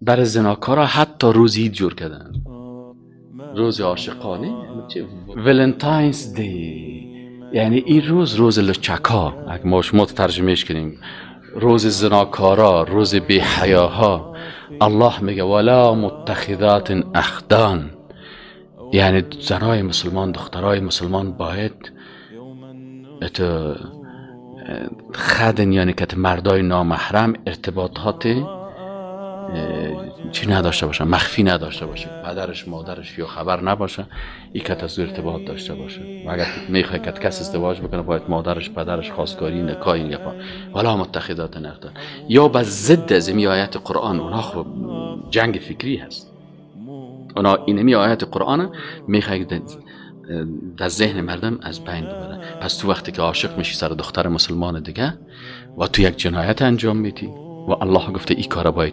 برای زناکارا حتی روز عید جور کردن، روز عاشقانه، Valentine's Day. یعنی این روز روز لچکا، اگه ما شما ترجمهش کنیم روز زناکارا، روز بی حیاها. الله میگه ولا متخذات اخدان، یعنی زنای مسلمان، دخترای مسلمان باید اتو خدن، یعنی که مردای نامحرم ارتباطات چی نداشته باشه، مخفی نداشته باشه، پدرش مادرش یا خبر نباشه، این که از ارتباط داشته باشه. و اگر میخواد که کس ازدواج بکنه باید مادرش پدرش خواستگاری نکاح این گپا. ولا متخذات اخدان. یا به ضد از این آیت قرآن، اونا خب جنگ فکری هست، اونا اینمی آیت قرآن میخواد در ذهن مردم از بین ببره. پس تو وقتی که عاشق میشی سر دختر مسلمان دیگه و تو یک جنایت انجام میدی و الله گفته این کار باید